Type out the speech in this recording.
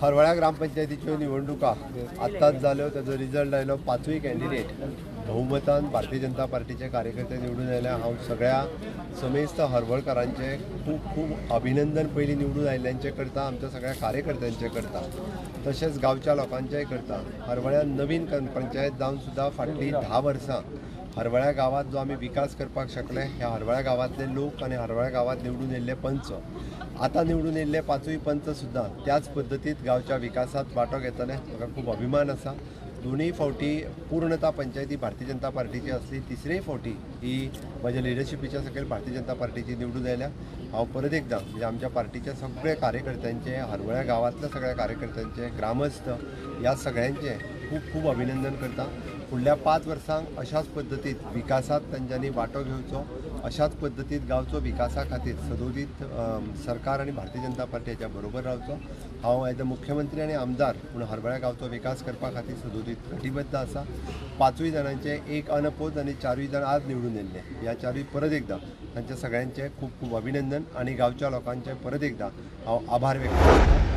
हरवळ्या ग्रामपंचायतीच्यो निवडणुका आत्ताच जाल्यो, ताजो रिजल्ट आयलो. पांचूय कॅन्डिडेट बहुमतान भारतीय जनता पार्टीचे कार्यकर्ते निवडून आयले. हांव सगळ्या समेस्त हरवळकारांचे खूब खूब अभिनंदन पयलीं निवडून आयिल्ल्यांचें करता, आमच्या सगळ्या कार्यकर्त्यांचें करता, तशेंच गांवच्या लोकांचेंय करता. हरवळ्यान नवीन पंचायत जावन सुद्दां फाटलीं 10 वर्सां हरवळ्या गांवांत जो आमी विकास करपाक शकले, ह्या हरवळ्या गांवांतले लोक आनी हरवळ्या गांवांत निवडून येयल्ले पंच, आतां निवडून येयल्ले पांचूय पंच सुद्दां त्याच पद्दतीत गांवच्या विकासांत वांटो घेतले. म्हाका खूब अभिमान आसा. दोनूय फावटी पूर्णता पंचायती भारतीय जनता पार्टीची आसली, तिसरेय फावटी ही म्हज्या लिडरशिपीच्या सकयल भारतीय जनता पार्टीची निवडून आयल्या. हांव परत एकदां म्हणजे आमच्या पार्टीच्या सगळ्या कार्यकर्त्यांचे, हरवळ्या गांवांतल्या सगळ्या कार्यकर्त्यांचे, ग्रामस्थ ह्या सगळ्यांचे खूब खूब अभिनंदन करता. फुडल्या 5 वर्सांक अशाच पद्दतीत विकासांत तांच्यांनी वांटो घेवचो, अशाच पद्दतीत गांवचो विकासा खातीर सदोदीत सरकार आनी भारतीय जनता पार्टी हाच्या बरोबर रावचो. हांव एज अ मुख्यमंत्री आनी आमदार म्हूण हरवळ्या गांवचो विकास करपा खातीर सदोदीत कटिबद्ध आसा. 5 जाणांचे एक अनपोज आनी 4 जाण आज निवडून येयल्ले. ह्या 4 परत एकदां तांच्या सगळ्यांचे खूब खूब अभिनंदन आनी गांवच्या लोकांचे परत एकदां हांव आभार व्यक्त करता.